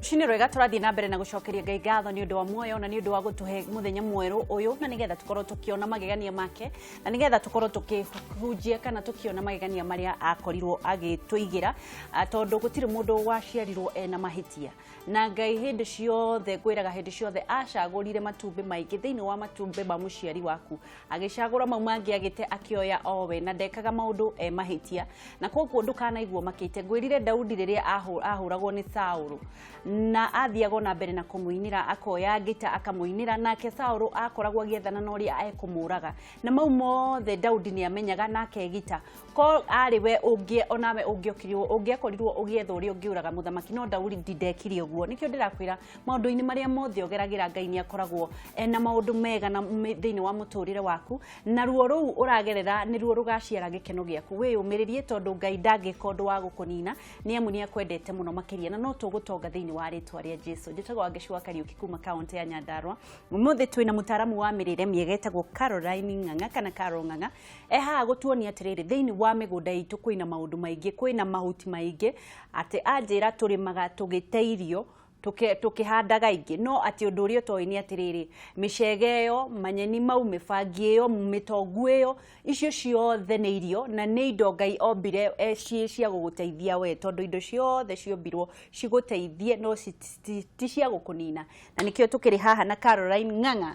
Rũcinĩ rwega, tũrathiĩ na mbere na gũcokeria Ngai ngatho nĩ ũndũ wa muoyo na nĩ ũndũ wa gũtũhe mũthenya mwerũ ũyũ, na nĩgetha tũkorwo tũkĩona magegania make, na nĩgetha tũkorwo tũkĩhunjia kana tũkĩona magegania marĩa akorirwo agĩtũigĩra. Tondũ gũtirĩ mũndũ waciarirwo ena mahĩtia, na Ngai hĩndĩ ciothe, ngwĩraga hĩndĩ ciothe, acagũrire matumbĩ maingĩ thĩinĩ wa matumbĩ ma mũciari waku, agĩcagũra mau mangĩ agĩte, akĩoya owe, na ndekaga maũndũ e mahĩtia, na koguo ndũkanaigua makĩte. Ngwĩrire Daudi rĩrĩa ahũragwo nĩ Saũlũ na athiagwo na mbere na kũmũinĩra, akoya ngita akamũinĩra, nake Saũlũ akoragwo agĩethana na ũrĩa ekũmũraga, na mau mothe Daudi nĩ amenyaga na akegita ko arĩ we ũngĩ onawe ũngĩokirirwo, ũngĩakorirwo ũgĩetha ũrĩa ũngĩũraga mũthamaki, no Daudi ndekire ũguo. Nĩkĩo ndĩrakwĩra, maũndũ-inĩ marĩa mothe ũgeragĩra, Ngai nĩ akoragwo ena maũndũ mega na thĩinĩ wa mũtũrĩre waku, na ruo rũu ũragerera nĩruo rũgaciara gĩkeno gĩaku. Wĩyũmĩrĩrie, tondũ Ngai ndangĩka ũndũ wa gũkũnina, nĩ amu nĩ akwendete mũno makĩria, na no tũgũtonga thĩinĩ wa rĩtwa rĩa Jesu. Njĩtagwo Wangeci wa Kariũki kuma kaũntĩ ya Nyandarua. Ũmũthĩ twĩna mũtaaramu wa mĩrĩre mĩega etagwo Caroline Ng'ang'a kana Carol Ng'ang'a. E haha gũtuonia atĩrĩrĩ, thĩinĩ wa mĩgũnda itũ kwĩna maũndũ maingĩ, kwĩna mahuti maingĩ, atĩ anjĩra tũrĩmaga tũgĩte irio, tũkĩhandaga ingĩ, no atĩ ũndũ ũrĩa ũtoĩ nĩ atĩrĩrĩ, mĩcege ĩyo, manyeni mau, mĩbangi ĩyo, mĩtongu ĩyo, icio ciothe nĩ irio na nĩ indo Ngai ombire ciĩ cia gũgũteithia we, tondũ indo ciothe ciombirwo cigũteithie, no ti cia gũkũnina. Na nĩkĩo tũkĩrĩ haha na Caroline Ng'ang'a.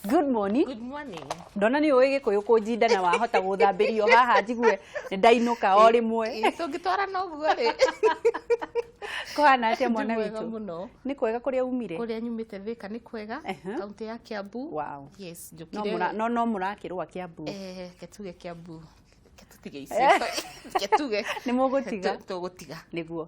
Good morning. Good morning. Ndona nĩ ũĩ Gĩkũyũ kũnjinda na wahota gũthambĩrio haha njigue nĩ ndainũka o rĩmwe. Ĩ, tũngĩtwarana ũguo rĩ. Kũhana atĩa, mwana Nĩ mwega witũ? Mũno. Nĩ kwega kũrĩa umire? Kũrĩa nyumĩte Thika nĩ kwega, kaunti ya Kiambu. Yes, No njũkire. no mũrakĩrũa Kiambu. Eh, ketuge Kiambu. Ketutige icio. Ketuge. Nĩ mũgũtiga? Tũgũtiga. Nĩguo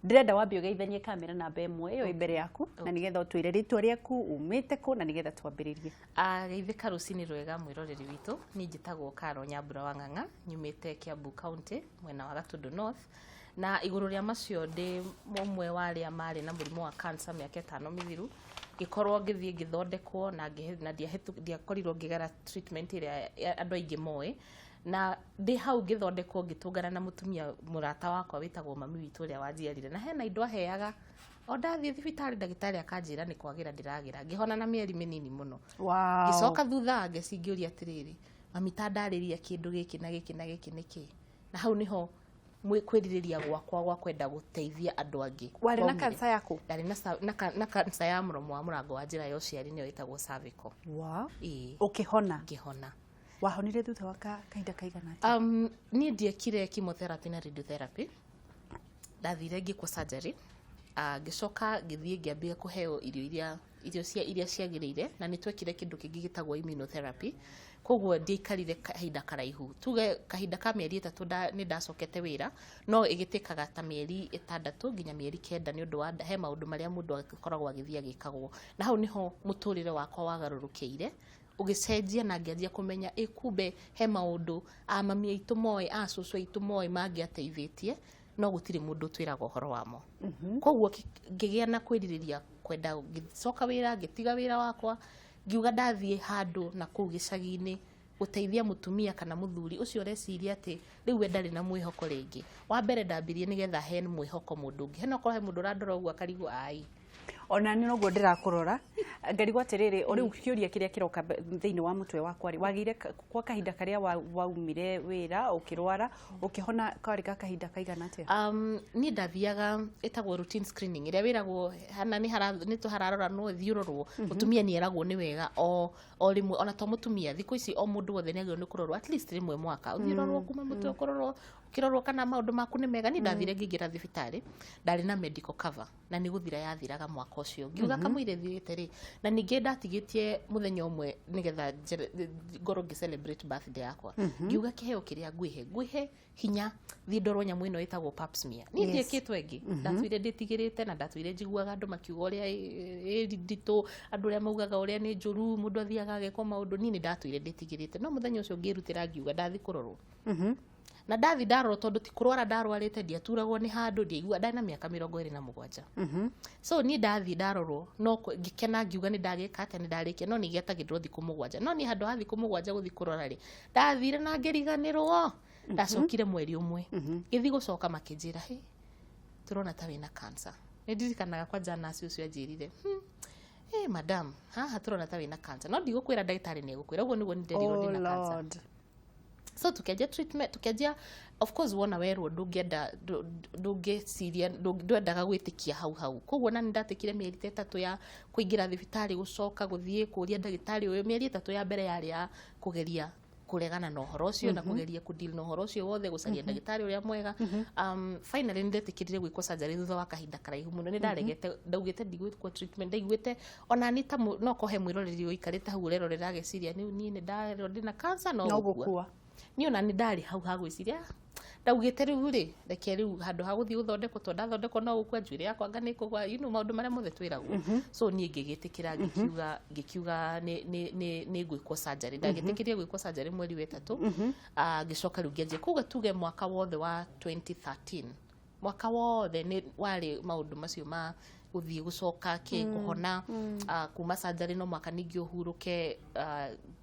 ndĩrenda wambe ũgeithanie kamera namba 1 ĩyo ĩ mbere yaku, na nĩgetha ũtwĩre rĩtwa rĩaku, umĩte kũ, na nĩgetha twambĩrĩrie. Ah, geithĩka rũcinĩ rwega, mwĩroreri witũ. Niĩ njĩtagwo Karo Nyambura wa Ng'ang'a, nyumĩte Kiambu County, mwena wa Gatundu North. Na igũrũ rĩa macio, ndĩ ũmwe wa arĩa marĩ na mũrimũ wa cancer mĩaka 5 mĩthiru, ngĩkorwo ngĩthiĩ ngĩthondekwo na ndiakorirwo ngĩgera treatment ĩrĩa andũ aingĩ moĩ. Na ndĩ hau ngĩthondekwo, ngĩtũngana na mũtumia mũrata wakwa wĩtagwo mami witũ ũrĩa wanjiarire, na hena indo aheaga o ndathiĩ thibitarĩ, ndagĩtarĩ akanjĩra nĩ kwagĩra ndĩragĩra, ngĩhona na mĩeri mĩnini mũno. Ngĩcoka thutha ngeci ngĩũria atĩrĩrĩ, "Mami, ta ndarĩria kĩndũ gĩkĩ na gĩkĩ na gĩkĩ nĩkĩ?" Na hau nĩho kwĩrirĩria gwakwa gwa kwenda gũteithia andũ angĩ Warĩ na kwaumire. cancer yaku? Ndarĩ na cancer ya mũromo wa mũrango wa njĩra ya ũciari, nĩyo ĩtagwo cervical. Ĩĩ. Ũkĩhona? Ngĩhona. Wahonire thutha wa kahinda kaigana atĩa? Niĩ ndiekire chemotherapy na radiotherapy, ndathire ngĩkwo surgery. Ngĩcoka ngĩthiĩ ngĩambia kũheo irio iria irio cia iria ciagĩrĩire, na nĩ twekire kĩndũ kĩngĩ gĩtagwo immunotherapy. Koguo ndiaikarire kahinda karaihu, tuge kahinda ka mĩeri 3 nĩ ndacokete wĩra, no ĩgĩtĩkaga ta mĩeri 6 nginya mĩeri 9, nĩ ũndũ wa he maũndũ marĩa mũndũ akoragwo agĩthiĩ agĩkagwo. Na hau nĩho mũtũrĩre wakwa wagarũrũkĩire, ũgĩcenjia, na ngĩanjia kũmenya ĩ kumbe he maũndũ a mami aitũ moĩ, a cũcũ aitũ moĩ mangĩateithĩtie, no gũtirĩ mũndũ ũtwĩraga ũhoro wamo. Koguo ngĩgĩa na kwĩrirĩria kwenda, ngĩcoka wĩra, ngĩtiga wĩra wakwa, ngiuga ndathiĩ handũ na kũu gĩcagi-inĩ gũteithia mũtumia kana mũthuri ũcio ũreciria atĩ rĩu we ndarĩ na mwĩhoko rĩngĩ. Wa mbere ndambirie nĩgetha he mwĩhoko mũndũ ũngĩ. Hena okorwo he mũndũ ũrandora ũguo akarigwo ai. Ona nĩ noguo ndĩrakũrora ngarigwo atĩrĩrĩ, o rĩu kĩũria kĩrĩa kĩroka thĩinĩ wa mũtwe wakwa rĩ, wagĩire kwa kahinda karĩa waumire wĩra ũkĩrwara ũkĩhona, karĩ ga kahinda kaigana atĩa? Niĩ ndathiaga ĩtagwo routine screening, ĩrĩa wĩragwo hana nĩ hara nĩ tũhararoranwo thiũrũrwo. Mũtumia nĩ eragwo nĩ wega o rĩmwe, ona to mũtumia, thikũ ici o mũndũ wothe nĩ agĩrĩirwo nĩ kũrorwo at least rĩmwe mwaka, ũthiĩ ũrorwo kuma mũtwe, ũkũrorwo ũkĩrorwo kana maũndũ maku nĩ mega. Niĩ ndathire ngĩingĩra thibitarĩ, ndarĩ na medical cover na nĩ gũthira yathiraga mwaka ũcio. Ngiuga kamũira ĩthirĩte rĩ, na ningĩ ndatigĩtie mũthenya ũmwe nĩgetha ngorwo ngĩ celebrate birthday yakwa, ngiuga kĩheo kĩrĩa ngwĩhe hinya thiĩ ndorwo nyamũ ĩno ĩtagwo pap smear. Niĩ ndiĩkĩtwo ĩngĩ, ndatũire ndĩtigĩrĩte na ndatũire njiguaga andũ makiuga ũrĩa ĩ nditũ, andũ ũrĩa maugaga ũrĩa nĩ njũru, mũndũ athiaga agekwo maũndũ. Niĩ nĩ ndatũire ndĩtigĩrĩte, no mũthenya ũcio ngĩrutĩra, ngiuga ndathi kũrorwo. Na ndathi ndarorwo, tondũ ti kũrwara ndarwarĩte, ndiaturagwo nĩ handũ, ndiaigua, ndarĩ na mĩaka 27. So niĩ ndathiĩ ndarorwo, no ngĩkena, ngiuga nĩ ndagĩka atĩa, nĩ ndarĩkia, no nĩ gĩetagĩrĩrwo thikũ 7. No niĩ handũ ha thikũ 7 gũthiĩ kũrora rĩ, ndathire na ngĩriganĩrwo. Ndacokire mweri ũmwe. Ngĩthiĩ gũcoka makĩnjĩra, "Hĩ, tũrona ta wĩna cancer." Nĩ ndirikanaga kwanja nurse ũcio anjĩrire, "Hey, madam, haha tũrona ta wĩna cancer, no ndigũkwĩra, ndagĩtarĩ nĩ egũkwĩra." Ũguo nĩguo nĩ nderirwo Oh ndĩna cancer. Lord. So tukianjia treatment, tukianjia, of course wona werwo ndũngĩenda, ndũngĩciria, ndwendaga gwĩtĩkia hau hau. Koguo na nĩ ndatikire mĩeri ta 3 ya kũingĩra thibitarĩ, gũcoka gũthiĩ kũria ndagĩtarĩ ũyũ. Mĩeri 3 ya mbere yarĩ ya kũgeria kũregana na ũhoro ũcio na kũgeria kũdeal na ũhoro ũcio wothe, gũcaria ndagĩtarĩ ũrĩa mwega. Finally nĩ ndetĩkĩrire gwĩkwo surgery thutha wa kahinda karaihu mũno. Nĩ ndaregete, ndaugĩte ndigwĩkwo treatment. Ndaiguĩte ona ni ta no kohe mwĩroreri ũikarĩte hau ũrerorera ageciria niĩ nĩ ndarerwo ndĩna cancer no no gũkua. Gũkua. Niĩ ona nĩ ndarĩ hau ha gwĩciria, "Ah, ndaugĩte rĩu rĩ, reke rĩu handũ ha gũthiĩ gũthondekwo, tondũ ndathondekwo no gũkua, njuĩrĩ yakwa anga nĩ kũgwa," maũndũ marĩa mothe twĩragwo. So niĩ ngĩgĩtĩkĩra, ngĩkiuga nĩ ngwĩkwo surgery. Ndagĩtĩkĩrie gwĩkwo surgery mweri wa 3. Ah, ngĩcoka rĩu ngĩanjia. Koguo tuge mwaka wothe wa 2013, mwaka wothe nĩ warĩ maũndũ macio ma gũthiĩ gũcoka kĩ kũhona kuma surgery, no mwaka ningĩ ũhurũke.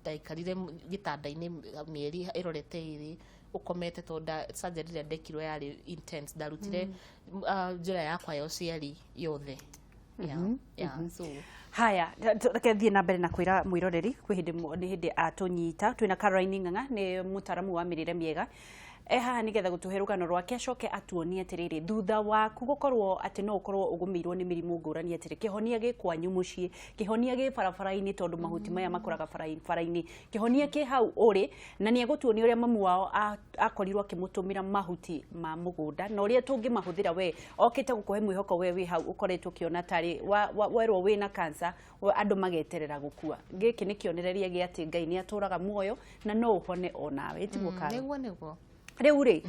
Ndaikarire gĩtanda-inĩ mĩeri ĩrorete 2 ũkomete, tondũ surgery ĩrĩa ndekirwo yarĩ intense. Ndarutire njĩra yakwa ya ũciari yothe. Yeah, so Haya, reke thiĩ na mbere na kwĩra mwĩroreri kwĩ hĩndĩ nĩ hĩndĩ atũnyita. Twĩna Caroline Ng'ang'a, nĩ mũtaramu wa mĩrĩre mĩega, e haha nĩgetha gũtũhe rũgano rwake, acoke atuonie atĩrĩrĩ, thutha waku gũkorwo atĩ no ũkorwo ũgũmĩirwo nĩ mĩrimũ ngũrani, atĩrĩ kĩhonia gĩ kwanyu mũciĩ, kĩhonia gĩ barabara-inĩ, tondũ mahuti maya makũraga bara-inĩ, kĩhonia kĩ hau ũrĩ, na nĩ egũtuonia ũrĩa mamu wao akorirwo akĩmũtũmĩra mahuti ma mũgũnda na ũrĩa tũngĩmahũthĩra. We okĩte gũkũhe mwĩhoko, we wĩ hau ũkoretwo ũkĩona tarĩ werwo wĩna cancer, andũ mageterera gũkua. Gĩkĩ nĩ kĩonereria gĩa atĩ Ngai nĩ atũraga muoyo na no ũhone onawe, tiguo Karo? Nĩguo, nĩguo. Rĩu rĩ,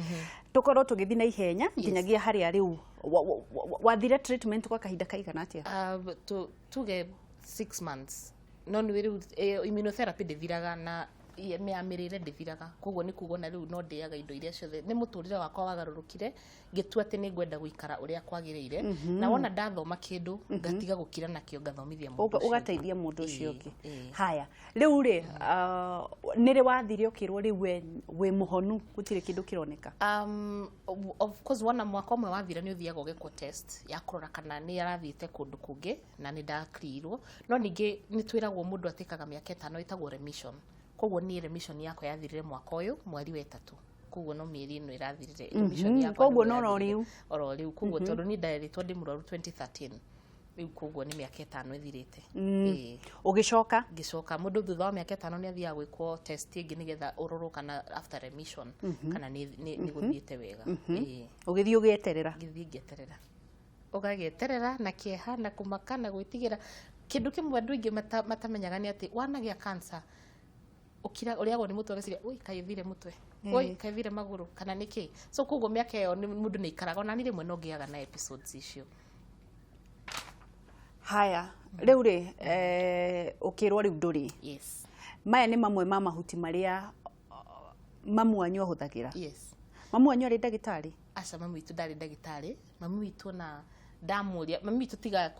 tũkorwo tũgĩthiĩ na ihenya nginyagia harĩa rĩu wathire treatment kwa kahinda kaigana atĩa? Tuge 6 months, no nĩ rĩu immunotherapy ndĩthiraga na ya mĩrĩre ndĩthiraga. Koguo nĩ kuga ona rĩu no ndĩaga indo iria ciothe. Nĩ mũtũrĩre wakwa wagarũrũkire, ngĩtua atĩ nĩ ngwenda gũikara ũrĩa kwagĩrĩire, na wona ndathoma kĩndũ ngatiga gũkira nakĩo, ngathomithia mũndũ ũcio ũngĩ. Ũgateithia mũndũ ũcio ũngĩ. Ĩĩ. Haya, rĩu rĩ, nĩ rĩ wathire ũkĩrwo rĩu we wĩ mũhonu, gũtirĩ kĩndũ kĩroneka? Of course wona mwaka ũmwe wathira nĩ ũthiaga ũgekwo test ya kũrora kana nĩ arathiĩte kũndũ kũngĩ, na nĩ ndakrirwo. No ningĩ nĩ twĩragwo mũndũ atĩkaga mĩaka 5 ĩtagwo remission. Koguo niĩ remission yakwa yathirire mwaka ũyũ mweri wa 3, koguo no mĩeri ĩno ĩrathirire remission yakwa. Koguo nĩguo no oro yathirire. rĩu. Oro rĩu. Koguo tondũ niĩ nderĩtwo ndĩ mũrwaru 2013, rĩu koguo nĩ mĩaka 5 ĩthirĩte. Ĩĩ. Ũgĩcoka? Ngĩcoka, mũndũ thutha wa mĩaka 5 nĩ athiaga gwĩkwo test ĩngĩ nĩgetha ũrorwo kana after remission kana nĩ gũthiĩte wega. Ĩĩ. Ũgĩthiĩ ũgĩeterera. Ngĩthiĩ ngĩeterera, ũgagĩeterera na kĩeha na kũmaka na gwĩtigĩra. Kĩndũ kĩmwe andũ aingĩ matamenyaga nĩ atĩ wanagĩa cancer, ũkira ũrĩagwo nĩ mũtwe, ũgeciria, "Ui, kaĩ thire mũtwe, ui, kaĩ thire magũrũ, kana nĩ kĩ?" So koguo mĩaka ĩyo mũndũ nĩ aikaraga, ona niĩ rĩmwe no ngĩaga na episodes icio. Haya, rĩu rĩ, ũkĩrwo rĩu ndũrĩ. Yes. Maya nĩ mamwe ma mahuti marĩa mamu wanyu ahũthagĩra. Yes. Mamu wanyu arĩ ndagĩtarĩ? Aca, mami witũ ndarĩ ndagĩtarĩ. Mami witũ na ndamũria mami witũ tiga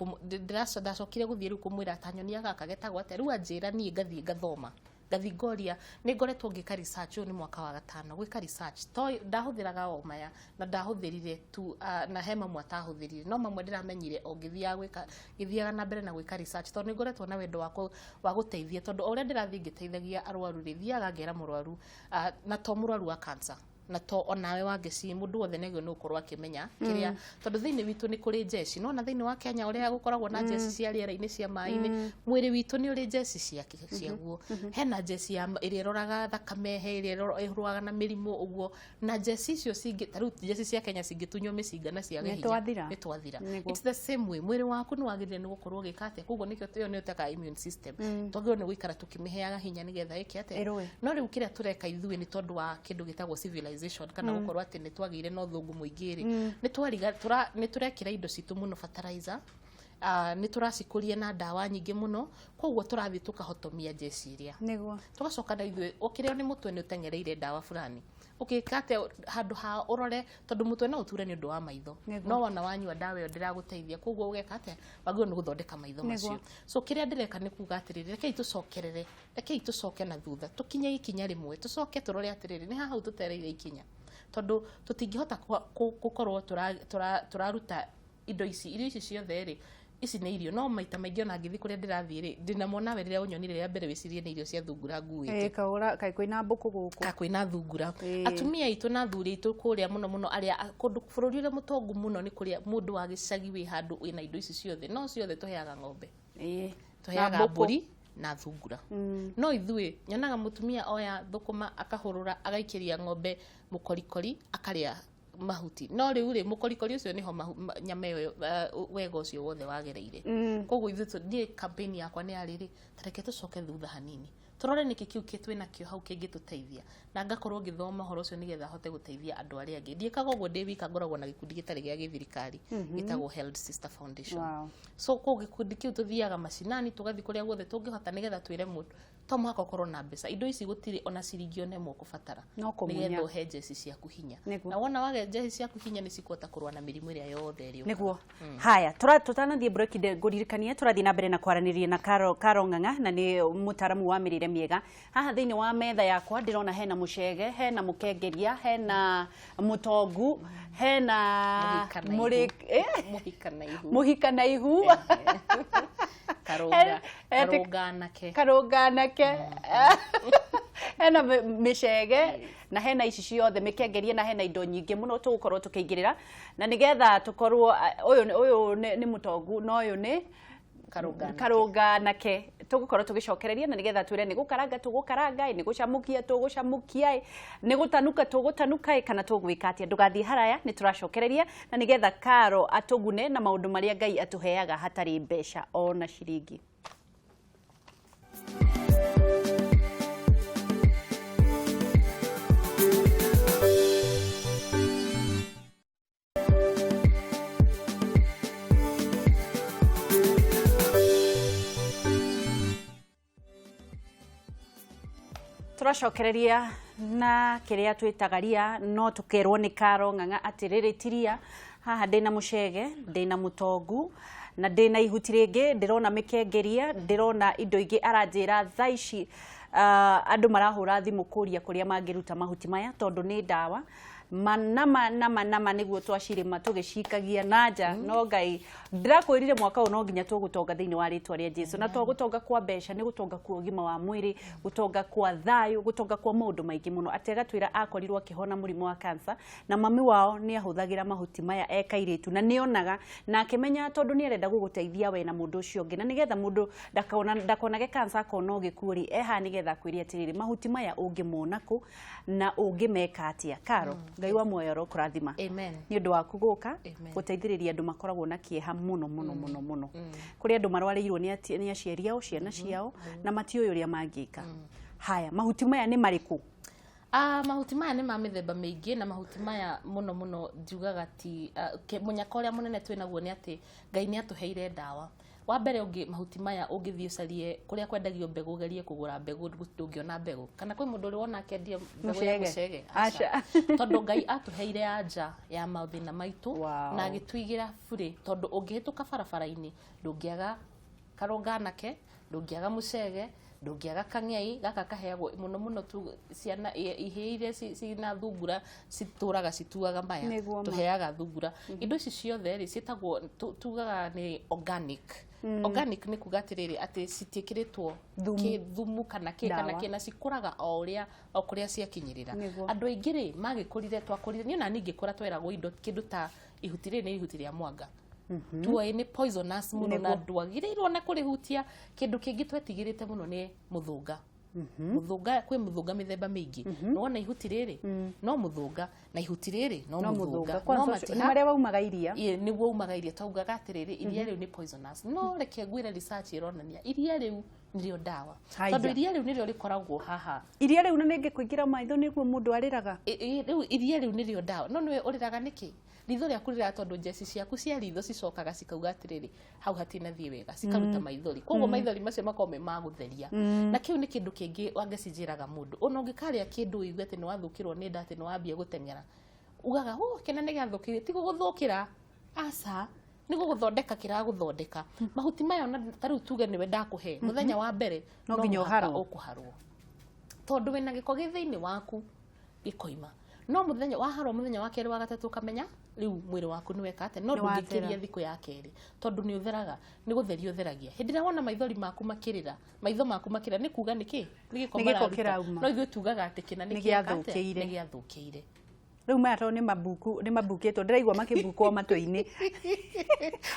ndacokire gũthiĩ rĩu kũmwĩra ta nyonia gaka getagwo atĩa. Rĩu anjĩra, niĩ ngathiĩ ngathoma, ngathiĩ ngoria. Nĩ ngoretwo ngĩka research, ũyũ nĩ mwaka wa gatano gwĩka research, to ndahũthĩraga o maya na ndahũthĩrire tu, na he mamwe atahũthĩrire, no mamwe ndĩramenyire o ngĩthiaga gwĩka, ngĩthiaga na mbere na gwĩka research, tondũ nĩ ngoretwo na wendo wa gũteithia, tondũ o ũrĩa ndĩrathiĩ ngĩteithagia arwaru rĩ, thiaga ngera mũrwaru, na to mũrwaru wa cancer, na to onawe wangeci, mũndũ wothe nĩ agĩrĩirwo nĩ gũkorwo akĩmenya kĩrĩa, tondũ thĩinĩ witũ nĩ kũrĩ njeci. No na thĩinĩ wa Kenya ũrĩa gũkoragwo na njeci cia rĩera-inĩ, cia maĩ-inĩ, mwĩrĩ witũ nĩ ũrĩ njeci ciake ciaguo. Hena njeci ya ĩrĩa ĩroraga thakame, he ĩrĩa ĩrũaga na mĩrimũ ũguo, na njeci icio cingĩ, ta rĩu njeci cia Kenya cingĩtunywo mĩcinga na ciage Nĩ hinya, twathira. nĩ twathira. Nĩguo. It's the same way, mwĩrĩ waku nĩ wagĩrĩire nĩ gũkorwo ũgĩka atĩa. Koguo nĩkĩo ĩyo nĩyo ĩtaga immune system, twagĩrĩirwo nĩ gũikara tũkĩmĩheaga hinya nĩgetha ĩke atĩa? Ĩrũe. No rĩu kĩrĩa tũreka ithuĩ, nĩ tondũ wa kĩndũ gĩtagwo civilization, kana gũkorwo atĩ nĩ twagĩire na ũthũngũ mũingĩ rĩ, nĩ twariga nĩ tũrekĩra indo citũ mũno fertilizer, nĩ tũracikũria na ndawa nyingĩ mũno, koguo tũrathiĩ tũkahotomia njeci iria. Nĩguo. Tũgacoka na ithuĩ ũkĩrĩo nĩ mũtwe, nĩ ũteng'ereire ndawa fulani, ũkĩka atĩa handũ ha ũrore, tondũ mũtwe no ũture nĩ ũndũ wa maitho. Nĩguo. No wona wanyua ndawa ĩyo ndĩragũteithia, koguo ũgeka atĩa? Wagĩrĩirwo nĩ gũthondeka maitho Nĩguo. macio. So kĩrĩa ndĩreka nĩ kuga atĩrĩrĩ, rekei tũcokerere, rekei tũcoke na thutha, tũkinye ikinya rĩmwe, tũcoke tũrore atĩrĩrĩ, nĩ haha hau tũtereire ikinya, tondũ tũtingĩhota gũkorwo tũraruta. Indo ici, irio ici ciothe rĩ, ici nĩ irio, no maita maingĩ ona ngĩthiĩ kũrĩa ndĩrathiĩ rĩ, ndĩna mwana we rĩrĩa ũnyonire rĩa mbere wĩcirie nĩ irio cia thungura nguĩte. Ĩ kaũra kaĩ kwĩna mbũkũ gũkũ. Ka kwĩna thungura. Ĩĩ. Atumia aitũ na athuri aitũ kũrĩa mũno mũno arĩa kũndũ bũrũri ũrĩa mũtongu mũno nĩ kũrĩa mũndũ wa gĩcagi wĩ handũ wĩna indo ici ciothe, no ciothe tũheaga ng'ombe, Ĩ. tũheaga Na mbũkũ. mbũri na thungura. No ithuĩ nyonaga mũtumia oya thũkũma akahũrũra agaikĩria ng'ombe mũkorikori akarĩa mahuti, no rĩu rĩ, mũkorikori ũcio nĩho nyama ĩyo, wega ũcio wothe wagereire. Koguo ithuĩ niĩ campaign yakwa nĩ yarĩrĩ, ta reke tũcoke thutha hanini tũrore nĩkĩ kĩu twĩna kĩo hau kĩngĩtũteithia, na ngakorwo ngĩthoma ũhoro ũcio nĩgetha hote gũteithia andũ arĩa angĩ. Ndiĩkaga ũguo ndĩ wika, ngoragwo na gĩkundi gĩtarĩ gĩa gĩthirikari gĩtagwo Health Sister Foundation. So kũu gĩkundi kĩu tũthiaga macinani, tũgathiĩ kũrĩa guothe tũngĩhota nĩgetha twĩre mũndũ to mũhaka ũkorwo na mbeca. Indo ici gũtirĩ ona ciringi ona ĩmwe ũkũbatara No kũmunya. nĩgetha ũhe njeci ciaku hinya. Nĩguo. Na wona wage njeci ciaku hinya, nĩ cikũhota kũrũa na mĩrimũ ĩrĩa yothe ĩrĩ. Nĩguo. Haya, tũtanathiĩ break, ngũririkanie tũrathiĩ na mbere na kwaranĩria na Caro Ng'ang'a, na nĩ mũtaaramu wa mĩrĩre mĩega. Haha thĩinĩ wa metha yakwa ndĩrona hena mũcege, hena mũkengeria, hena mũtongu, hena Mũhika na ihu. Eh? Mũhika na ihu. Mũhika na ihu. Karũnga, karũnga anake. Karũnga anake. Hena mĩcege na hena ici ciothe mĩkengerie, na hena indo nyingĩ mũno tũgũkorwo tũkĩingĩrĩra, na nĩgetha tũkorwo ũyũ nĩ mũtongu na ũyũ nĩ Karũnga anake. Karũnga anake. Tũgũkorwo tũgĩcokereria na nĩgetha twĩre nĩ gũkaranga tũgũkaranga ĩ, nĩ gũcamũkia tũgũcamũkia ĩ, nĩ gũtanuka tũgũtanuka ĩ, kana tũgwĩka atĩa. Ndũgathiĩ haraya, nĩ tũracokereria na nĩgetha Karo atũgune na maũndũ marĩa Ngai atũheaga hatarĩ mbeca ona ciringi. Tũracokereria na kĩrĩa twĩtaga ria, no tũkerwo nĩ Karo Ng'ang'a atĩ rĩrĩ ti ria. Haha ndĩna mũcege, ndĩna mũtongu na ndĩna ihuti rĩngĩ, ndĩrona mĩkengeria, ndĩrona indo ingĩ. Aranjĩra thaa ici andũ marahũra thimũ kũria kũrĩa mangĩruta mahuti maya, tondũ nĩ ndawa manama nama nama nĩguo twacirĩma tũgĩcikagia na nja. No Ngai, ndĩrakwĩrire mwaka ũyũ no nginya tũgũtonga thĩinĩ wa rĩtwa rĩa Jesu, na to gũtonga kwa mbeca, nĩ gũtonga kwa ũgima wa mwĩrĩ, gũtonga kwa thayũ, gũtonga kwa maũndũ maingĩ mũno. Atĩ agatwĩra akorirwo akĩhona mũrimũ wa cancer, na mami wao nĩ ahũthagĩra mahuti maya e kairĩtu, na nĩonaga na akĩmenya tondũ nĩ arenda gũgũteithia we na mũndũ ũcio ũngĩ, na nĩgetha mũndũ ndakonage cancer akona ũgĩkuo rĩ, eha nĩgetha akwĩre atĩrĩrĩ, mahuti maya ũngĩmona kũ na ũngĩmeka atĩa. Karo, Ngai wa muoyo arokũrathima Amen. nĩ ũndũ waku gũka Amen. gũteithĩrĩria andũ makoragwo na kĩeha mũno mũno mũno mũno. Kũrĩ andũ marwarĩirwo nĩ aciari ao, ciana ciao, na matiũĩ ũrĩa mangĩka. Haya, mahuti maya nĩ marĩkũ? Mahuti maya nĩ ma mĩthemba mĩingĩ, na mahuti maya mũno mũno njugaga ti mũnyaka ũrĩa mũnene twĩ naguo nĩ atĩ Ngai nĩ atũheire ndawa. Wa mbere, ũngĩ mahuti maya ũngĩthiĩ ũcarie kũrĩa kwendagio mbegũ, ũgerie kũgũra mbegũ, ndũngĩona mbegũ. Kana kwĩ mũndũ ũrĩ wona akĩendia mbegũ ya Mũcege? mũcege? Aca. Tondũ Ngai atũheire anja ya mathĩna maitũ na agĩtũigĩra burĩ, tondũ ũngĩhĩtũka barabara-inĩ ndũngĩaga karũnga anake, ndũngĩaga mũcege, ndũngĩaga kang'ei gaka kaheagwo mũno mũno tu ciana ihĩĩ iria cina thungura citũraga cituaga maya. Nĩguo ma. Tũheaga thungura. Indo ici ciothe rĩ, ciĩtagwo tugaga nĩ organic. Organic nĩ kuga atĩrĩrĩ, atĩ citiĩkĩrĩtwo Thumu. thumu kana kĩ kana Ndawa. kĩ, na cikũraga o ũrĩa o kũrĩa ciakinyĩrĩra. Nĩguo. Andũ aingĩ rĩ, magĩkũrire, twakũrire niĩ ona niĩ ngĩkũra, tweragwo indo kĩndũ ta ihuti rĩrĩ nĩ ihuti rĩa mwanga, tuoĩ nĩ poisonous mũno na Nĩguo. ndwagĩrĩirwo na kũrĩhutia. Kĩndũ kĩngĩ twetigĩrĩte mũno nĩ mũthũnga. Mũthũnga, kwĩ mũthũnga mĩthemba mĩingĩ. Nĩwona ihuti rĩrĩ no mũthũnga, na ihuti rĩrĩ no No mũthũnga. mũthũnga. No Kwanza ũcio- nĩ matiha marĩa waumaga iria. Ĩĩ, nĩguo umaga iria. Twaugaga atĩrĩrĩ, iria rĩu nĩ poisonous, no reke ngwĩre research ĩronania iria rĩu nĩrĩo ndawa. Haya. Tondũ iria rĩu nĩrĩo rĩkoragwo haha. Iria rĩu na nĩngĩ kũingĩra maitho nĩguo mũndũ arĩraga. Rĩu iria rĩu nĩrĩo ndawa, no nĩwe ũrĩraga nĩkĩ? Ritho rĩaku rĩraga tondũ njeci ciaku cia ritho cicokaga cikauga atĩrĩrĩ, hau hatinathiĩ wega, cikaruta maithori. Koguo maithori macio makoragwo me ma gũtheria, na kĩu nĩ kĩndũ kĩngĩ wangeci njĩraga mũndũ, ona ũngĩkarĩa kĩndũ ũigue atĩ nĩ wathũkĩrwo nĩ nda, atĩ nĩ wambia gũteng'era, ugaga "Oh, kĩna nĩ gĩathũkire," ti gũgũthũkĩra, aca, nĩ gũgũthondeka kĩragũthondeka. Mahuti maya ona ta rĩu tuge nĩwe ndakũhe mũthenya wa mbere, No nginya mũhaka ũharwo. Ũkũharwo tondũ wĩna gĩko gĩ thĩinĩ waku gĩkoima. No mũthenya waharwo, mũthenya wa kerĩ, wa gatatũ, ũkamenya rĩu mwĩrĩ waku nĩ weka atĩa. No Nĩ wathera. ndũngĩkĩria thikũ ya kerĩ, tondũ nĩ ũtheraga, nĩ gũtheria ũtheragia. Hĩndĩ ĩrĩa wona maithori maku makĩrĩra, maitho maku makĩrĩra, nĩ kuga nĩkĩ? Nĩ gĩko Nĩ gĩko mararuta. kĩrauma. No ithuĩ tugaga atĩ kĩna Nĩ nĩ kĩeka atĩa? gĩathũkĩire. Nĩ gĩathũkĩire. Rĩu maya tondũ nĩ mabuku, nĩ mabukĩtwo, ndĩraigua makĩbukwo matũ-inĩ.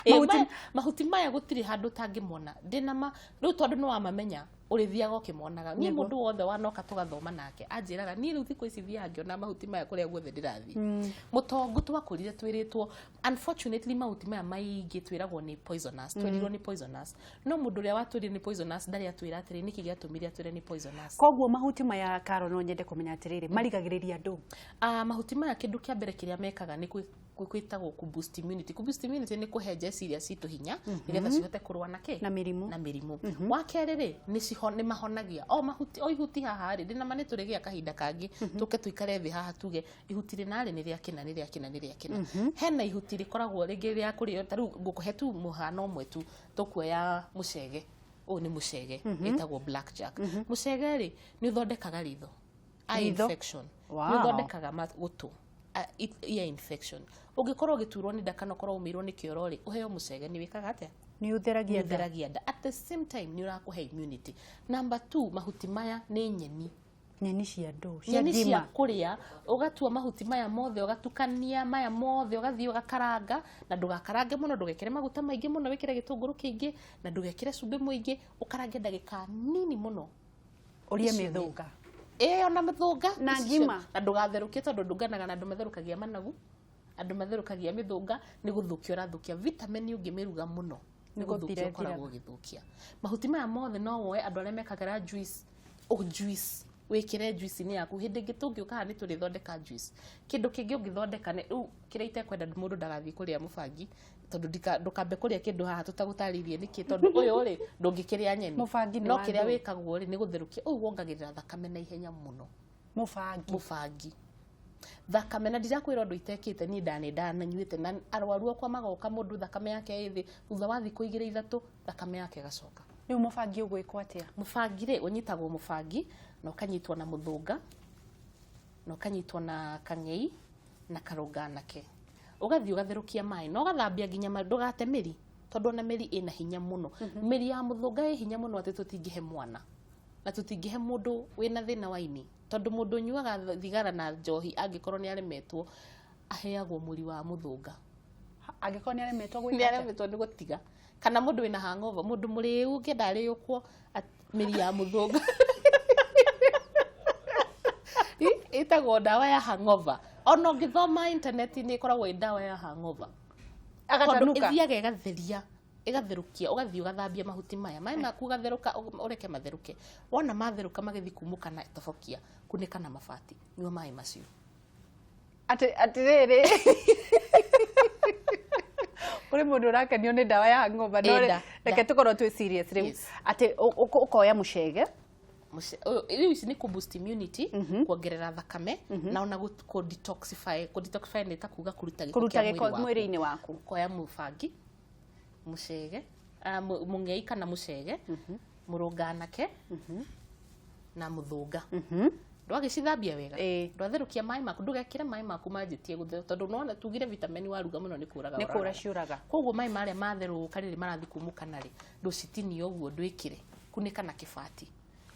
Ĩ, Mahuti- mahuti maya gũtirĩ handũ ũtangĩmona. Ndĩna ma rĩu, tondũ nĩ wamamenya, ũrĩthiaga ũkĩmonaga. Niĩ mũndũ wothe wanoka tũgathoma nake anjĩraga, niĩ rĩu thikũ ici thiaga ngĩona mahuti maya kũrĩa guothe ndĩrathiĩ. Mũtongu twakũrire twĩrĩtwo, unfortunately, mahuti maya maingĩ twĩragwo nĩ poisonous, twerirwo nĩ poisonous, no mũndũ ũrĩa watwĩrire nĩ poisonous ndarĩ atwĩra atĩrĩ nĩkĩ gĩatũmire atwĩre nĩ poisonous. Koguo mahuti maya, Karo, no nyende kũmenya atĩrĩrĩ, marigagĩrĩria andũ? Ah, mahuti maya kĩndũ kĩa mbere kĩrĩa mekaga nĩ kwĩtagwo ku boost immunity. Ku boost immunity nĩ kũhe njeci iria citũ hinya nĩgetha cihote kũrũa na kĩ? Na mĩrimũ. Na mĩrimũ. Wa kerĩ rĩ, nĩ mahonagia o mahuti o ihuti. Haha rĩ, ndĩna ma nĩ tũrĩgĩa kahinda kangĩ tũke tũikare thĩ haha tuge ihuti rĩna rĩ nĩ rĩa kĩna, nĩ rĩa kĩna, nĩ rĩa kĩna. Hena ihuti rĩkoragwo rĩngĩ rĩa kũrĩo. Ta rĩu ngũkũhe tu mũhano ũmwe tu, tũkuoya mũcege. Ũyũ nĩ mũcege, ĩtagwo black jack. Mũcege rĩ, nĩ ũthondekaga ritho, eye Ritho? infection. Nĩ ũthondekaga gũtũ, ear infection. Ũngĩkorwo ũgĩturwo nĩ nda kana ũkorwo ũmĩirwo nĩ kĩoro rĩ, ũheo mũcege, nĩ wĩkaga atĩa? Nĩ ũtheragia Nĩ nda. ũtheragia nda. At the same time nĩ ũrakũhe immunity. Number two, mahuti maya nĩ nyeni. Nyeni cia ndũ cia Nyeni cia ngima? kũrĩa. Ũgatua mahuti maya mothe, ũgatukania maya mothe, ũgathiĩ ũgakaranga, na ndũgakarange mũno, ndũgekĩre maguta maingĩ mũno, wĩkĩre gĩtũngũrũ kĩingĩ na ndũgekĩre cumbĩ mũingĩ, ũkarange ndagĩka nini mũno. Ũrĩe Icio mĩthũga? Ĩĩ, ona mĩthũga. Na Ici ngima? Na ndũgatherũkie, tondũ ndũnganaga na andũ matherũkagia managu, andũ matherũkagia mĩthũga, nĩ gũthũkia ũrathũkia vitamin ũngĩmĩruga mũno. Nĩ Nĩ gũthira gũthũkia ũkoragwo ũgĩthũkia. Mahuti maya mothe no woe, andũ arĩa mekagĩra juice, ũ juice, wĩkĩre juice-inĩ yaku. Hĩndĩ ĩngĩ tũngĩũka haha nĩ tũrĩthondeka juice. Kĩndũ kĩngĩ ũngĩthondeka nĩ rĩu kĩrĩa itekwenda mũndũ ndagathiĩ kũrĩa mũbangi, tondũ ndũkambe kũrĩa kĩndũ haha tũtagũtarĩirie nĩkĩ, tondũ ũyũ rĩ, ndũngĩkĩrĩa nyeni. Mũbangi nĩ No wa kĩrĩa ndũ? wĩkagwo rĩ, nĩ gũtherũkia. Ũyũ wongagĩrĩra thakame na ihenya mũno. Mũbangi? Mũbangi, thakame. Na ndirakwĩra ũndũ itekĩte niĩ, ndanĩ ndananyuĩte na arwaru akwa magoka, mũndũ thakame yake ĩ thĩ, thutha wa thikũ 2 3 thakame yake ĩgacoka. Rĩu mũbangi ũgwĩkwo atĩa? Mũbangi rĩ, ũnyitagwo mũbangi na ũkanyitwo na mũthũnga na ũkanyitwo na kang'ei na karũnganake, ũgathiĩ ũgatherũkia maĩ na ũgathambia nginya ndũgate mĩri, tondũ ona mĩri ĩna hinya mũno. Mĩri ya mũthũnga ĩ hinya mũno atĩ tũtingĩhe mwana na tũtingĩhe mũndũ wĩna thĩna wa ini, tondũ mũndũ ũnyuaga thigara na njohi, angĩkorwo nĩ aremetwo, aheagwo mũri wa mũthũnga. Angĩkorwo nĩ aremetwo Nĩ gwĩka atĩa? Aremetwo nĩ gũtiga, kana mũndũ wĩna hangover, mũndũ mũrĩu ũngĩenda arĩũkwo, mĩri ya mũthũnga ĩtagwo ndawa ya hangover. Ona ũngĩthoma intaneti-inĩ, ĩkoragwo ĩ ndawa ya hangover, tondũ Agatanuka. ĩthiaga ĩgatheria, ĩgatherũkia. Ũgathiĩ ũgathambia mahuti maya, maĩ maku ũgatherũka, ũreke matherũke. Wona matherũka magĩthiĩ kumũka na tobokia, kunĩka na mabati, nyua maĩ macio. Atĩ atĩrĩrĩ, kũrĩ mũndũ ũrakenio nĩ ndawa ya hangover, no Ĩ, reke tũkorwo twĩ serious rĩu. Atĩ ũkoya mũcege? Rĩu ici nĩ kũ boost immunity, kuongerera thakame, na ona kũ detoxify. Kũ detoxify nĩ ta kuga kũruta gĩko Kũruta kĩa gĩko mwĩrĩ waku. mwĩrĩ-inĩ waku. Ũkoya mũbangi, mũcege, mũng'ei kana mũcege, mũrũnganake na mũthũnga. Ndwagĩcithambia wega, ndwatherũkia maĩ maku, ndũgekĩre maĩ maku manjĩtie gũtherũka, tondũ nĩwona tugire vitamin waruga mũno nĩ kũraga. Nĩ kũra Ũragaga. Ciũraga. Koguo maĩ marĩa matherũka rĩrĩ marathiĩ kumũkana rĩ, ndũcitinie ũguo, ndwĩkĩre, kunĩka na kĩbati,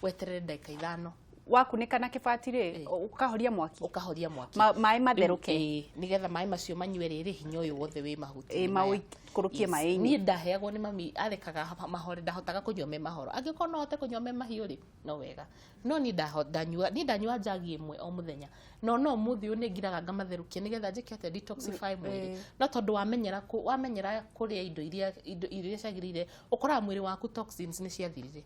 weterere ndagĩka 5. Wakunĩka na kĩbati rĩ, ũkahoria mwaki? Ũkahoria mwaki. Maĩ matherũke. Ĩĩ, nĩgetha maĩ macio manyue rĩrĩ hinya ũyũ wothe wĩ mahuti. Ĩĩ, maũikũrũkie maĩ-inĩ. Niĩ ndaheagwo nĩ mami, arekaga mahore, ndahotaga kũnyua me mahoro. Angĩkorwo no hote kũnyua me mahiũ rĩ, no wega, no niĩ ndanyua, niĩ ndanyua njagi 1 o mũthenya, no no ũmũthĩ ũyũ nĩ ngiraga ngamatherũkia nĩgetha njĩke atĩa? Detoxify mwĩrĩ. No tondũ wamenyera wamenyera kũrĩa indo iria ciagĩrĩire, ũkoraga mwĩrĩ waku toxins nĩ ciathirire.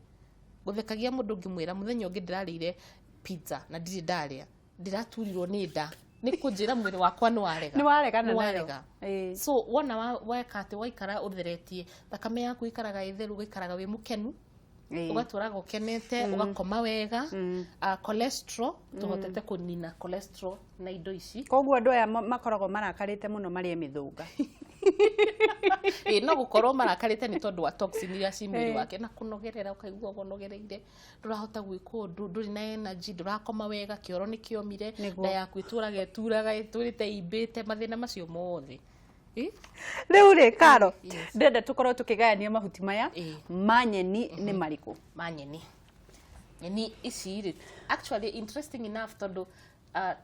Gũthekagia mũndũ ngĩmwĩra mũthenya ũngĩ ndĩrarĩire pizza na ndirĩ ndarĩa, ndĩraturirwo nĩ nda, nĩ kũnjĩra mwĩrĩ wakwa nĩ warega. Nĩ waregana Nĩ nayo. warega. So wona weka atĩ waikara ũtheretie, thakame yaku ikaraga ĩtheru, ũgaikaraga wĩ mũkenu, ũgatũraga ũkenete, ũgakoma wega. Cholesterol, tũhotete kũnina cholesterol na indo ici. Koguo andũ aya makoragwo marakarĩte mũno marĩe mĩthũnga. Ĩ no gũkorwo marakarĩte nĩ tondũ wa toxin iria ci mwĩrĩ wake, na kũnogerera, ũkaigua ũnogereire, ndũrahota gwĩka ũndũ, ndũrĩ na energy, ndũrakoma wega, kĩoro nĩ kĩomire, nda yaku ĩtũraga ĩturaga, ĩtũrĩte imbĩte, mathĩna macio mothe. Rĩu rĩ, Karo, ndĩrenda tũkorwo tũkĩgayania mahuti maya ma nyeni nĩ marĩkũ? Ma nyeni, nyeni ici rĩ, actually interesting enough, tondũ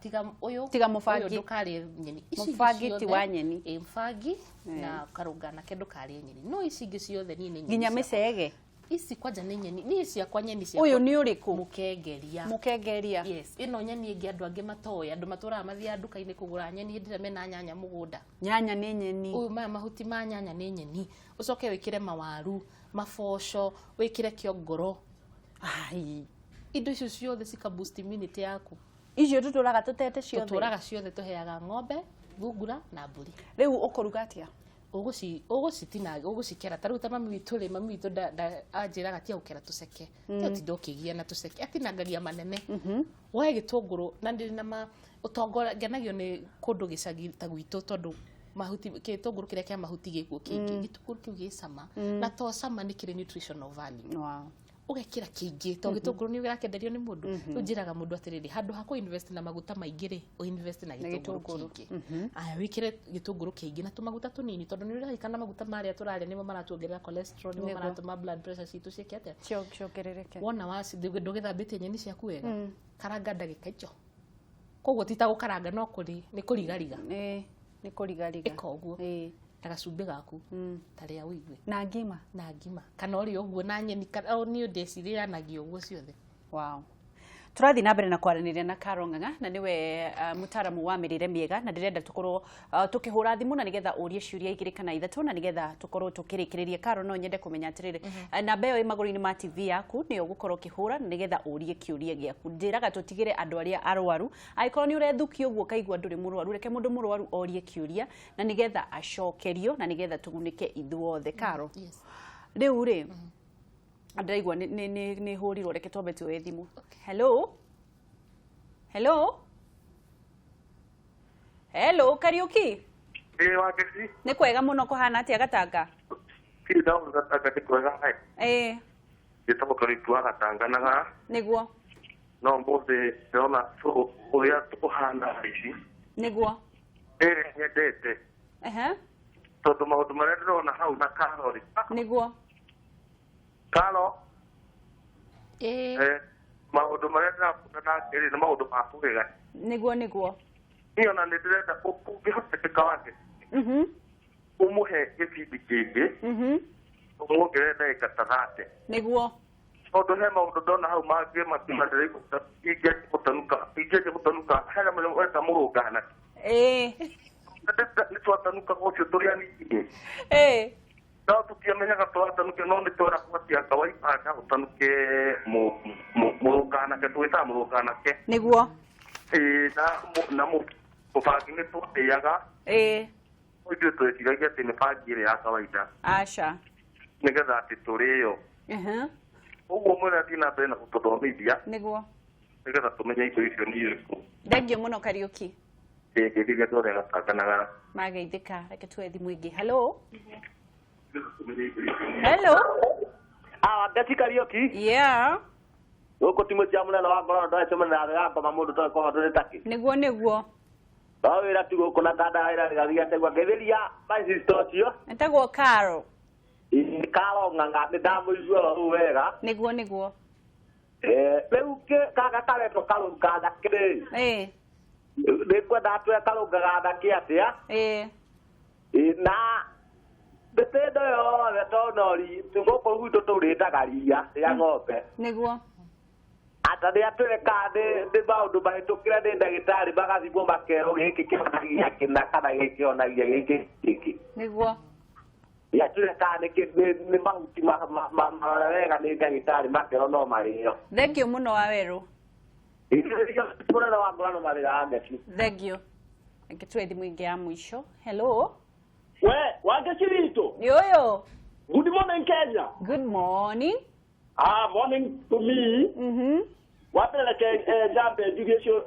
tiga ũyũ, tiga mũbangi. Ũyũ ndũkarĩe nyeni. Ici ingĩ Mũbangi ti ciothe- wa nyeni. Ĩ, mũbangi na karũnga nake ndũkarĩe nyeni, no ici ingĩ ciothe niĩ nĩ nyeni nginya ciakwa. Mĩcege? Ici kwanja nĩ nyeni, niĩ ciakwa nyeni ciakwa. Ũyũ nĩ ũrĩkũ? Mũkengeria. Mũkengeria. Yes, ĩno nyeni ĩngĩ andũ angĩ matoĩ, andũ matũraga mathiaga nduka-inĩ kũgũra nyeni hĩndĩ ĩrĩa mena nyanya mũgũnda. Nyanya nĩ nyeni? Ũyũ, maya mahuti ma nyanya nĩ nyeni. Ũcoke wĩkĩre mawaru, maboco, wĩkĩre kĩongoro. Ai. Indo icio ciothe cika boost immunity yaku. Icio tũtũraga tũtete ciothe? Tũtũraga ciothe, tũheaga ng'ombe, thungura na mbũri. Rĩu ũkũruga atĩa? Ũgũcitina, ũgũcikera ta rĩu ta mami witũ rĩ, mami witũ anjĩraga tiga gũkera tũceke, tiga ũtinda ũkĩgia na tũceke, atinangagia manene, woe gĩtũngũrũ na ndĩrĩ na ma ũtongoria. Ngenagio nĩ kũndũ gĩcagi ta gwitũ, tondũ mahuti, gĩtũngũrũ kĩrĩa kĩa mahuti gĩkuo kĩingĩ, gĩtũngũrũ kĩu gĩ cama, na to cama, nĩ kĩrĩ nutritional value. Ũgekĩra kĩingĩ to gĩtũngũrũ nĩ ũrakĩenderio nĩ mũndũ. Rĩu njĩraga mũndũ atĩrĩrĩ, handũ ha kũ invest na maguta maingĩ rĩ, ũ invest na gĩtũngũrũ gĩtũngũrũ. Kĩingĩ. Aya, wĩkĩre gĩtũngũrũ kĩingĩ na tũmaguta tũnini, tondũ nĩ ũrarikana maguta marĩa tũrarĩa nĩmo maratuongerera cholesterol, nĩmo maratũma blood pressure citũ ciĩke atĩa? Ciongerereke. Wona waci ndũgĩthambĩtie nyeni ciaku wega, karanga ndagĩka icio. Koguo ti ta gũkaranga, no kũri nĩ kũrigariga. Ĩĩ, nĩ kũrigariga. Ĩka ũguo na gacumbĩ gaku, tarĩa ũigue. Na ngima? Na ngima, kana ũrĩe ũguo na nyeni, kana o niĩ ndĩcirĩanagia ũguo ciothe. Wow. Tũrathiĩ na mbere na kwaranĩria na Caro Ng'ang'a, na nĩwe mũtaaramu wa mĩrĩre mĩega, na ndĩrenda tũkorwo tũkĩhũra thimũ na nĩgetha ũrie ciũria igĩrĩ kana ithatũ, na nĩgetha tũkorwo tũkĩrĩkĩrĩria. Caro, no nyende kũmenya atĩrĩrĩ, namba ĩyo ĩ magũrũ-inĩ ma TV yaku nĩyo ũgũkorwo ũkĩhũra na nĩgetha ũrie kĩũria gĩaku. Njĩraga tũtigĩre andũ arĩa arwaru, angĩkorwo nĩ ũrethukia ũguo ũkaigua ndũrĩ mũrwaru, reke mũndũ mũrwaru orie kĩũria na nĩgetha acokerio, na nĩgetha tũgunĩke ithuothe. Caro, Yes. rĩu rĩ, ndĩraigua nĩ hũrirwo, reke twambe tuoye thimũ. Hello, hello, hello, Kariuki. Ĩ, Wangeci. Nĩ kwega mũno, kũhana atĩa Gatanga? Tirĩ ndaũru, Gatanga nĩ kwega. Ĩĩ. Njĩtagwo Kariuki wa Gatanga na no ũmũthĩ ndĩrona ũrĩa tũkũhana thaa ici. Ĩrĩa nyendete, tondũ maũndũ marĩa ndĩrona hau na Karori, Karo, Ĩĩ. Maũndũ marĩa ndĩrabunda nake rĩ, nĩ maũndũ ma kũgegania. Nĩguo nĩguo. Niĩ ona nĩ ndĩrenda kũngĩhotekeka wake ũmũhe gĩbindi kĩngĩ, ũmuongerere ndagĩka ta 30, tondũ he maũndũ ndona hau mangĩ matima ndĩraigua ingĩanjia gũtanuka hena mũthemba weta mũrũngana. Nĩ twatanukaga ũcio tũrĩ anini, no tũtiamenyaga tũratanuke, no nĩ tweragwo atĩ anga waibanga ũtanuke mũrũnganake, tũgĩtaga mũrũnganake. Ĩĩ, na mũbangi nĩ twarĩaga. Ithuĩ tweciragia atĩ nĩ bangi ĩrĩa ya kawaida, Aca. nĩgetha atĩ tũrĩo. Ũguo mwĩre athiĩ na mbere na gũtũthomithia, nĩgetha tũmenye indo icio nĩ irĩkũ. Thengio mũno, Kariuki. Ngĩthire andũ arĩa gatanganaga. Mageithĩka. Reke tuoe thimũ ĩngĩ. Hello, hello. Ah, Wangeci Kariũki. Yeah. Gũkũ ti mũcia mũnene wa ngoro, ndwacemania na ya ngoma mũndũ toĩ koho ndũrĩ takĩ. Nĩguo nĩguo. No wĩra ti gũkũ na kanda wĩra gĩgathiĩ ngĩthĩria my sister ũcio. Etagwo Caro. Ĩ, Karo Ng'ang'a, nĩ ndamũigua oro ũũ wega. Nĩguo nĩguo. Rĩu kaka karetwo karũnga thake rĩ, nĩ ngwenda atwĩre karũnga gathake atĩa. Ĩ, na mĩtĩ ĩno yothe tonori gũkũ gwitũ tũrĩtaga ria rĩa ng'ombe, ata nĩ atwĩre kana nĩ maũndũ mahĩtũkĩre nĩ ndagĩtarĩ, magathimwo makerwo gĩkĩ kĩhonagia kĩna kana gĩkĩ kĩhonagia gĩkĩ gĩkĩ. Nĩ atwĩre kana nĩ mahuti marore wega nĩ ndagĩtarĩ makerwo no marĩo. Thengio mũno wa werũ. Mũnene wa ngorano mawĩra wa Ngeci. Thengio. Reke tuoe thimũ ĩngĩ ya mũico. Hello. We Wangeci witũ. Nĩ ũyũ. Good morning, Kenya. Good morning. Ah, morning to me. Wa mbere reke njambe njuge ũcio,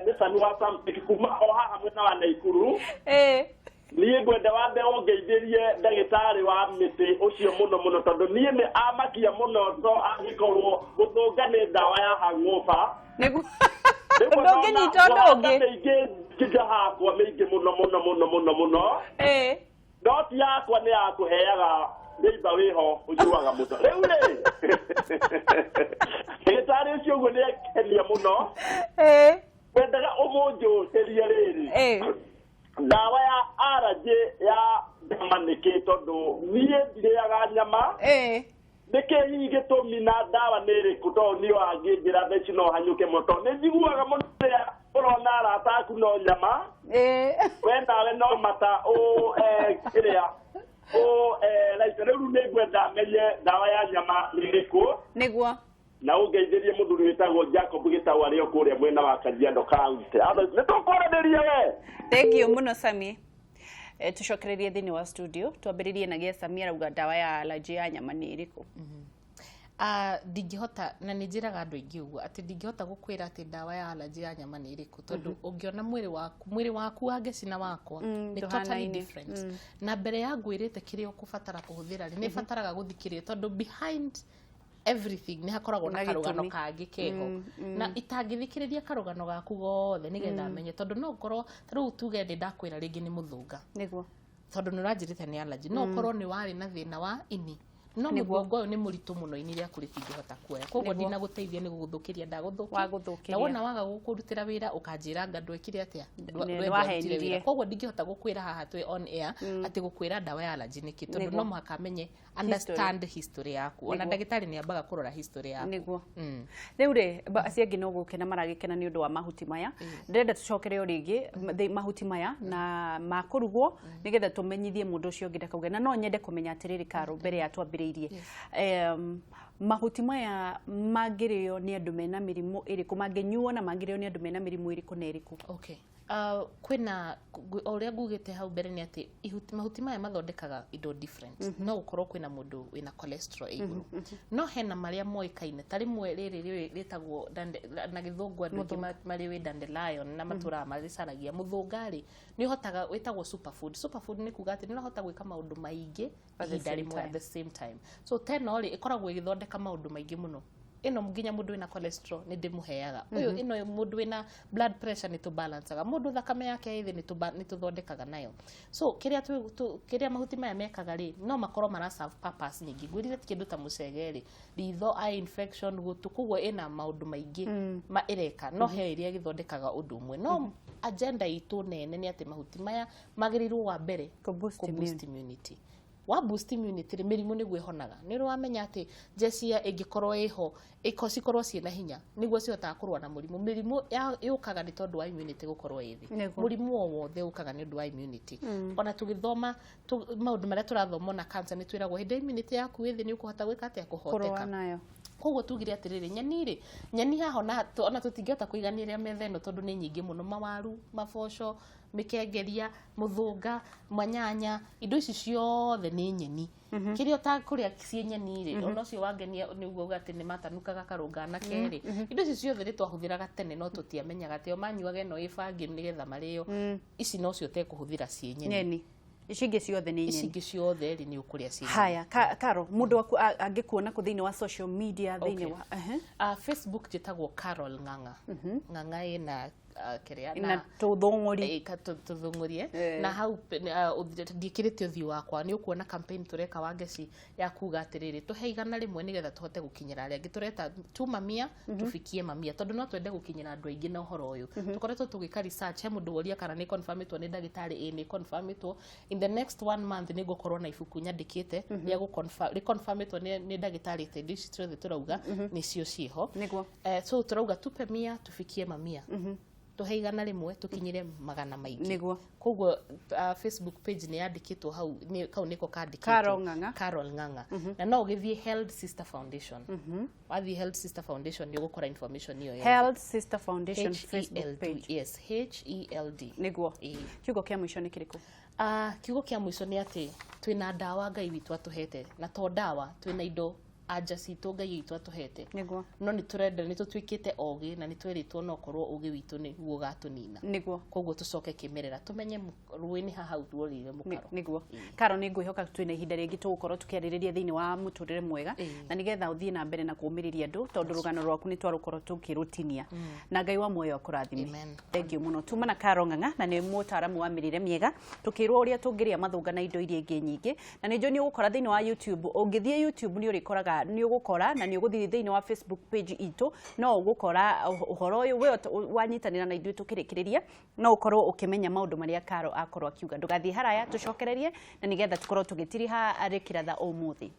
nĩ Sami wa Samtech kuma o haha mwena wa Naikuru. Niĩ ngwenda wambe ũngeithĩrie ndagĩtarĩ wa mĩtĩ ũcio mũno mũno tondũ niĩ nĩ amakia mũno to angĩkorwo gũthũnga nĩ ndawa ya hangover. Nĩguo. Ndũngĩnyita ũndũ ũngĩ. Mĩingĩ nginya hakwa mĩingĩ mũno mũno mũno mũno mũno. No ti yakwa nĩ ya kũheaga neighbor wĩho ũnyuaga mũno. Rĩu rĩ ndagĩtarĩ ũcio ũguo nĩ akenia mũno. Ngwendaga ũmũnjũkĩrie rĩrĩ. Ndawa ya allergy ya nyama nĩkĩ tondũ niĩ ndirĩaga nyama. Nĩkĩ hihi gĩtũmi na ndawa nĩ ĩrĩkũ tondũ niĩ wangĩnjĩra thaa ici no hanyũke mũno tondũ nĩ njiguaga mũno rĩrĩa ũrona arata aku no nyama. We nawe no mata ĩrĩa raita. Rĩu nĩ ngwenda menye ndawa ya nyama nĩ ĩrĩkũ. Nĩguo. Na ũngeithĩrie mũthuri wĩtagwo Jacob Gĩtau arĩ o kũrĩa mwena wa Kajiado County. Nĩ tũkwaranĩria we. Thank you mũno Sami. Tucokererie thĩinĩ wa studio twambĩrĩrie na gĩa Sami arauga ndawa ya allergy ya nyama nĩ ĩrĩkũ. Ndingĩhota na nĩ njĩraga andũ aingĩ ũguo atĩ ndingĩhota gũkwĩra atĩ ndawa ya allergy ya nyama nĩ ĩrĩkũ tondũ ũngĩona mwĩrĩ waku wa ngeci na wakwa nĩ totally different. Na mbere ya ngwĩrĩte kĩrĩa ũkũbatara kũhũthĩra rĩ nĩ bataraga gũthikĩrĩria tondũ behind everything nĩ hakoragwo na karũgano kangĩ keho na itangĩthikĩrĩria karũgano gaku gothe nĩgetha menye tondũ no ũkorwo ta rĩu tuge ndĩ ndakwĩra rĩngĩ nĩ mũthũnga. Nĩguo. Tondũ nĩ ũranjĩrĩte nĩ allergy no ũkorwo nĩ warĩ na thĩna wa ini no mũgongo ũyũ nĩ mũritũ mũno ini rĩaku rĩtingĩhota kuoya koguo ndinagũteithia nĩ gũgũthũkĩria ndagũthũkia na wona waga gũkũrutĩra wĩra ũkanjĩra anga ndwekire atĩa ndwarutire wĩra koguo ndingĩhota gũkwĩra haha twĩ on air atĩ gũkwĩra ndawa ya allergy nĩkĩ tondũ no mũhaka menye understand history yaku ona ndagĩtarĩ nĩ ambaga kũrora history yaku. Nĩguo. Rĩu rĩ acio angĩ no gũkena maragĩkena nĩ ũndũ wa mahuti maya. Ndĩrenda tũcokere o rĩngĩ mahuti maya na makũrugwo nĩgetha tũmenyithie mũndũ ũcio ũngĩ ndakauge na no nyende kũmenya atĩrĩrĩ Karo mbere ya twambĩrĩirie. Mahuti maya mangĩrĩo nĩ andũ mena mĩrimũ ĩrĩkũ mangĩnyuo na mangĩrĩo nĩ andũ mena mĩrimũ ĩrĩkũ na ĩrĩkũ? Okay. Kwĩna o ũrĩa ngugĩte hau mbere nĩ atĩ mahuti maya mathondekaga indo different. No gũkorwo kwĩna mũndũ wĩna cholesterol igũrũ no hena marĩa moĩkaine ta rĩmwe rĩrĩ rĩtagwo na gĩthũngũ andũ aingĩ marĩ wĩ dandelion na matũraga marĩcaragia mũthũnga rĩ nĩ ũhotaga wĩtagwo superfood. Superfood nĩ kuga atĩ nĩ ũrahota gwĩka maũndũ maingĩ ihinda rĩmwe at the same time. So teno rĩ ĩkoragwo ĩgĩthondeka maũndũ maingĩ mũno. Ĩno nginya mũndũ wĩna cholesterol nĩ ndĩmũheaga. Ũyũ ĩno mũndũ wĩna blood pressure nĩ tũbalancaga. Mũndũ thakame yake ĩ thĩ nĩ tũthondekaga nayo. So kĩrĩa mahuti maya mekaga rĩ no makorwo mara serve purpose nyingĩ. Ngwĩrire ti kĩndũ ta mũcege rĩ ritho, eye infection, gũtũ koguo ĩna maũndũ maingĩ ma ĩreka no he ĩrĩa ĩgĩthondekaga ũndũ ũmwe. No agenda itũ nene nĩ atĩ mahuti maya magĩrĩirwo wa mbere kũ boost immunity. Wa boost immunity mĩrimũ nĩguo ĩhonaga. Nĩ ũrĩ wamenya atĩ jeshi ĩngĩkorwo ĩho cikorwo ciĩna hinya nĩguo cihotaga kũrũa na mũrimũ. Mĩrimũ yũkaga nĩ tondũ wa immunity gũkorwo ĩ thĩ. Mũrimũ o wothe ũkaga nĩ ũndũ wa immunity. Ona tũgĩthoma maũndũ marĩa tũrathoma na cancer nĩ twĩragwo hĩndĩ immunity yaku ĩ thĩ nĩ ũkũhota gwĩka atĩa kũhoteka. Koguo tugire atĩrĩrĩ nyeni rĩ nyeni haha ona tũtingĩhota kũiganĩria metha ĩno tondũ nĩ nyingĩ mũno mawaru maboco mĩkengeria mũthũnga manyanya indo ici ciothe nĩ nyeni. Kĩrĩa ũtakũrĩa ciĩ nyeni rĩ ona ũcio wangenia nĩguo uga atĩ nĩ matanukaga karũnga na kerĩ indo ici ciothe nĩ twahũthĩraga tene no tũtiamenyaga atĩ o manyuaga ĩno ĩ bangi nĩgetha marĩo ici nocio ũtekũhũthĩra ciĩ nyeni. Ici ingĩ ciothe nĩ nyeni. Ici ingĩ ciothe rĩ nĩ ũkũrĩa ciĩ nyeni. Haya Karo mũndũ waku angĩkuona kũ thĩinĩ wa social media thĩinĩ wa Facebook njĩtagwo Carol Ng'ang'a. Ng'ang'a ĩna kĩrĩa na tũthũng'ũri tũthũng'ũrie na hau ndiĩkĩrĩte ũthiũ wakwa nĩ ũkuona campaign tũreka wa ngeci ya kuga atĩrĩrĩ tũhe 100 nĩgetha tũhote gũkinyĩra arĩa angĩ tũreta tu mamia tufikie mamia tondũ no twende gũkinyĩra andũ aingĩ na ũhoro ũyũ. Tũkoretwo tũgĩka research he mũndũ woria kana nĩ confirmĩtwo nĩ ndagĩtarĩ ĩ nĩ confirmĩtwo in the next 1 month nĩ ngũkorwo na ibuku nyandĩkĩte rĩa gũconfirm rĩconfirmĩtwo nĩ ndagĩtarĩ atĩ indo ici ciothe tũrauga nĩcio ciĩho. So tũrauga tupe mia tufikie mamia. Tũhe 100 tũkinyĩre magana maingĩ. Nĩguo. Koguo Facebook page nĩ yandĩkĩtwo hau kau nĩko kandĩkĩtwo Carol Ng'ang'a. Carol Ng'ang'a. Na no ũgĩthiĩ Health Sister Foundation. Wathiĩ Health Sister Foundation nĩ ũgũkora information ĩyo. Health Sister Foundation Facebook page. Yes, HELD. Nĩguo. Kiugo kĩa mũico nĩ kĩrĩkũ? Kiugo kĩa mũico nĩ atĩ twĩna ndawa Ngai witũ atũhete na to ndawa twĩna indo Anja citũ Ngai witũ atũhete. Nĩguo. No nĩ tũrenda, nĩ tũtuĩkĩte ogĩ na nĩ twerĩtwo no korwo ũgĩ witũ nĩguo ũgatũnina. Nĩguo. Koguo tũcoke kĩmerera, tũmenye rũĩ nĩ haha ruorĩire mũkaro. Nĩguo. Karo, nĩ ngwĩhoka twĩna ihinda rĩngĩ tũgũkorwo tũkĩarĩrĩria thĩinĩ wa mũtũrĩre mwega, na nĩgetha ũthiĩ na mbere na kũũmĩrĩria andũ, tondũ rũgano rwaku nĩ twarũkorwo tũkĩrũtinia, na Ngai wa muoyo akũrathime. Amen. Thank you mũno. Tuma na Karo Ng'ang'a, na nĩ mũtaaramu wa mĩrĩre mĩega, tũkĩrwo ũrĩa tũngĩrĩa mathũnga na indo iria ingĩ nyingĩ. Na nĩ njũĩ nĩ ũgũkora thĩinĩ wa YouTube, ũngĩthiĩ YouTube nĩ ũrĩkoraga, nĩ ũgũkora, na nĩ ũgũthiĩ thĩinĩ wa Facebook page itũ no ũgũkora ũhoro ũyũ. We wanyitanĩra na ithuĩ tũkĩrĩkĩrĩria, no ũkorwo ũkĩmenya maũndũ marĩa Karo akorwo akiuga. Ndũgathiĩ haraya, tũcokererie na nĩgetha tũkorwo tũgĩtiriha rĩkĩratha ũmũthĩ.